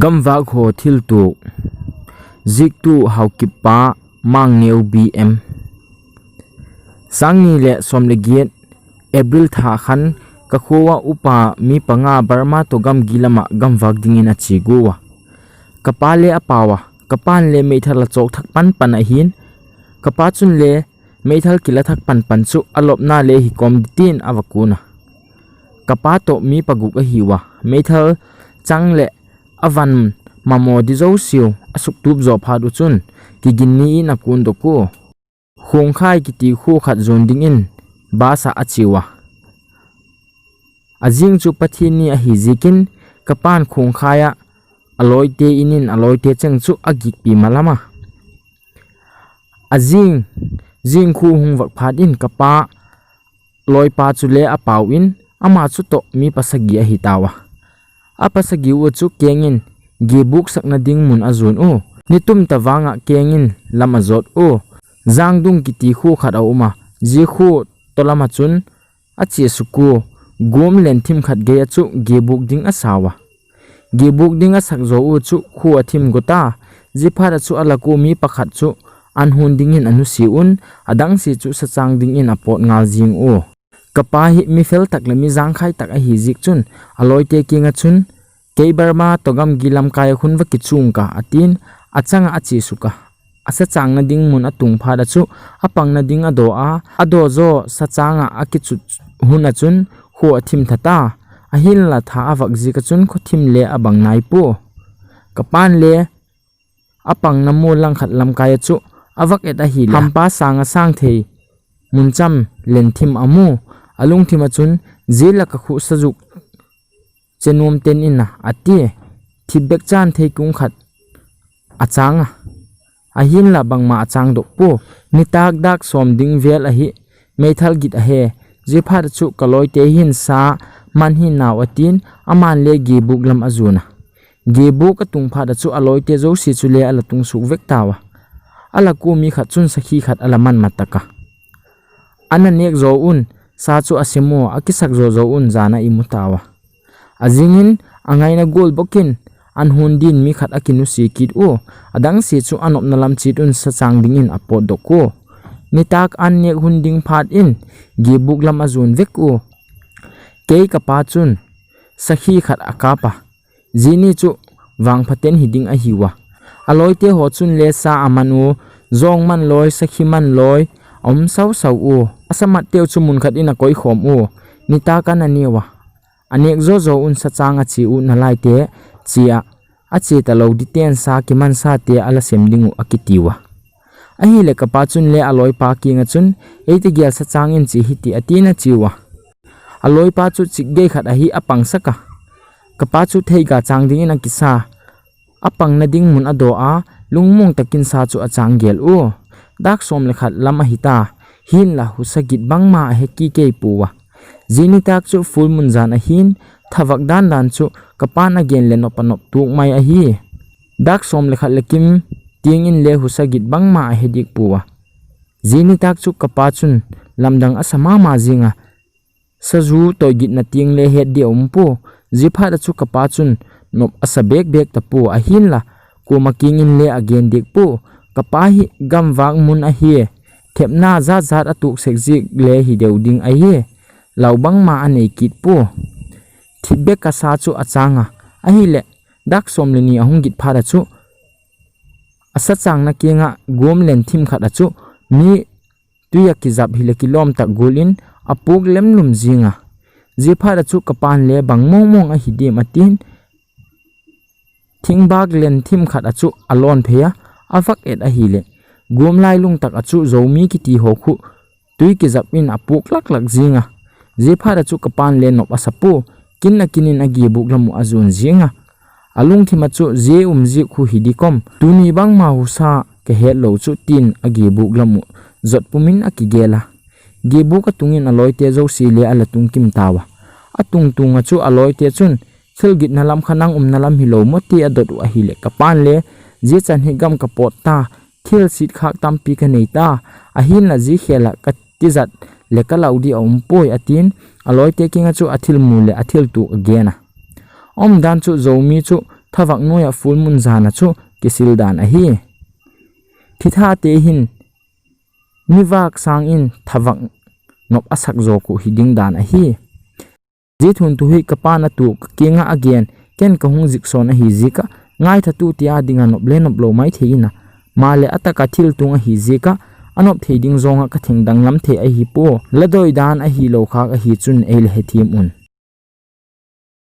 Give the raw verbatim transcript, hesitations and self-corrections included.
Gamvâk haw thiltuak. Ziaktu: Haokip pa Mangneu B M. Sâng ni leh sawm leh giat April tha khan ka khua ah upa mi panga Burma tawh gamgi lam ah gamvâk dingin a chia gua a. Ka pa le a pau a, ka pa'n le meithal a chawk thak pan pan ahi'n. Ka pa chun le meithal kila thak pan pan chu a lopna le hi kawm di tin a va kuan a. Ka pa tawh mi paguk ahiu a, meithal chang leh a van mamaw di zosiau a suktup zaw phat uh chun, kiginni in a kuandok ua, Khuangkhai kiti khua khat zuan dingin bus ah a chiau a. A zing chu Pathian ni ahi ziakin, ka pa'n Khuangkhai ah a lawite In in a lawite cheng chu a gikpi malam a. A zing, zing khua hung vak phat in ka pa lawipa chule a pau in, ama chu tawh mi pasagi ahi tau a. A pasagi ua chu keng in gebûk sakna ding mun a zuan ua, ni tum ta vang ah keng in lam a zawt ua, Zangdung kiti khua khat a um a, zia khua tawlam ah chun a chia suk ua, guam lenthim khat gei ah chu gebûk ding a sau a. Gebûk ding a sak zaw ua chu khua a thim got a, ziaphat ah chu a lak ua mi pakhat chu an hun dingin a nusia un, a dangsia chu sachâng dingin a pawt ngal zing ua. Ka pa hi mi fel tak leh mi zangkhai tak ahi ziak chun, a lawite kiang ah chun, Kei Burma tawh gamgi lamkai ah khun va kichuang ka, a ti'n, a chang ah a chia suk a. A sachângna ding mun a tung phat ah chu, a pangna ding a daw a, a daw zaw sachâng ah a kichut hun ah chun khua a thim tha ta, ahinla tha a vak ziak ah chun khua thim le a bang nai pua. Ka pa'n le a pangna mual lang khat lamkai ah chu a vak et ahileh, hampa sâng a sâng thei mun cham lenthim a mu. A lungthim ah chun, Zia lak ah khu sazuk che nuam ten in a, a tia. Thip bek chan theikung khat a châng a, ahinla bangma a chângdok pua. Nitâk dâk sawm ding vêl ahi, meithal git a he. Ziaphat ah chu ka lawite hin sa man hi'n nau, a ti'n, ama'n le gebûk lam a zuan a. Gebûk a tung phat ah chu a lawite zosia chule a la tung suk vek tau a. A lak ua mi khat chun sakhi khat a la man ma tak a. A na nêk zaw un, sa chu a sem ua, a kisak zaw zaw un jan a i mu tau a. A zing in, a ngaina gual bawk in, an hun din mi khat a kinusia kit ua, a dangsia chu a nopna lam chiat un sachâng dingin a pawtdok ua. Nitâk an nêk hun ding phat in, gebûk lam a zuan vek ua. Kei ka pa chun sakhi khat a kâp a, zia ni chu vangphaten hi ding ahiu a. A lawite haw chun le sa a man ua, zawng man lawi, sakhi man lawi a um sau sau ua. A samatteu chu mun khat in a koikhawm ua, nitâk an a neu a, a nêk zaw zaw un sachâng a chia utna laite chia ah, a chia talo dingte'n sa kimansate a la sem ding uh a kitiu a. Ahileh ka pa chun le a lawipa kiang ah chun, Ei tegel sachâng in chia hi ti, a ti'n a chiau a. A lawipa chu chik gei khat ahi a pangsak a. Ka pa chu theiga châng dingin a kisa, a pangna ding mun a daw a, lungmuang tak in sa chu a châng gel ua. Dâk sawm leh khat lam ahi ta, hinla husa git bangma a he kikei pua a. Zia nitâk chu full moon jan ahi'n, thavak dan dan chu ka pa'n a gen leh nop a nop tuak mai ahi. Dâk sawm leh khat leh kim tiang inle husa git bangma a he diak pua a. Zia nitâk chu ka pa chun lamdang a sa ma ma zing a, sazu toi gitna tiang le het di a um pua. Ziaphat ah chu ka pa chun nop a sa bêk bêk ta pua, ahinla kuama kiang inle a gen diak pua. Ka pa hi gamvâk mun ahi, thepna zat zat a tuak sek ziak le hi deu ding ahi, lau bangma a nei kit pua. Thip bek a sa chu a châng a, ahileh dâk sawm leh ni a hung git phat ah chu a sachângna kiang ah guam lenthim khat ah chu mi tui ah kizap hileh kilawm tak gual in a puak lemlum zing a. Ziaphat ah chu ka pa'n le, Bang mawngmawng ahi diam? a ti'n, thingbâk lenthim khat ah chu a lawn phei a, a vak et ahileh, guam lailung tak ah chu Zomi kiti haw khu tui kizap in a puak lak lak zing a. Ziaphat ah chu ka pa'n le nop a sa pua, kin a kin in a gebûk lam uh a zuan zing a. A lungthim ah chu, Zia um ziak khu hi di kawm, tuni bangma husa ka hetlo chu, ti'n a gebûk lam uh zot pum in a kigel a. Gebûk a tung in a lawite zosia le a la tung kim tau a. A tung tung ah chu a lawite chun, Thil gitna lam kha nang umna lam hilo maw? ti a dot uh ahileh, ka pa'n le, Zia chan hi gam ka pawt ta, thil siat khâk tampi ka nei ta, ahinla zia khêl ah ka tizat leh ka lau di a um puai, a ti'n, a lawite kiang ah chu a thil mu leh a thil tuak a gen a. A umdan chu Zomi chu thavak nuai ah phul mun jan ah chu kisil dan ahi. Thithate hin nivâk sâng in thavak nop a sak zawk uh hi ding dan ahi. Zia thunthu hi ka pa'n a tuak ka kiang ah a gen, ken ka hung ziksawn ahi ziak ah, ngaithatu ti â ding ah nop le nop lo mai thei in a, maleh a tak ah thiltung ahi ziak ah, a nop thei ding zawng ah ka thengdang lam thei ahi pua. La doi dan ahilo khâk ahi chun ei la hethiam un.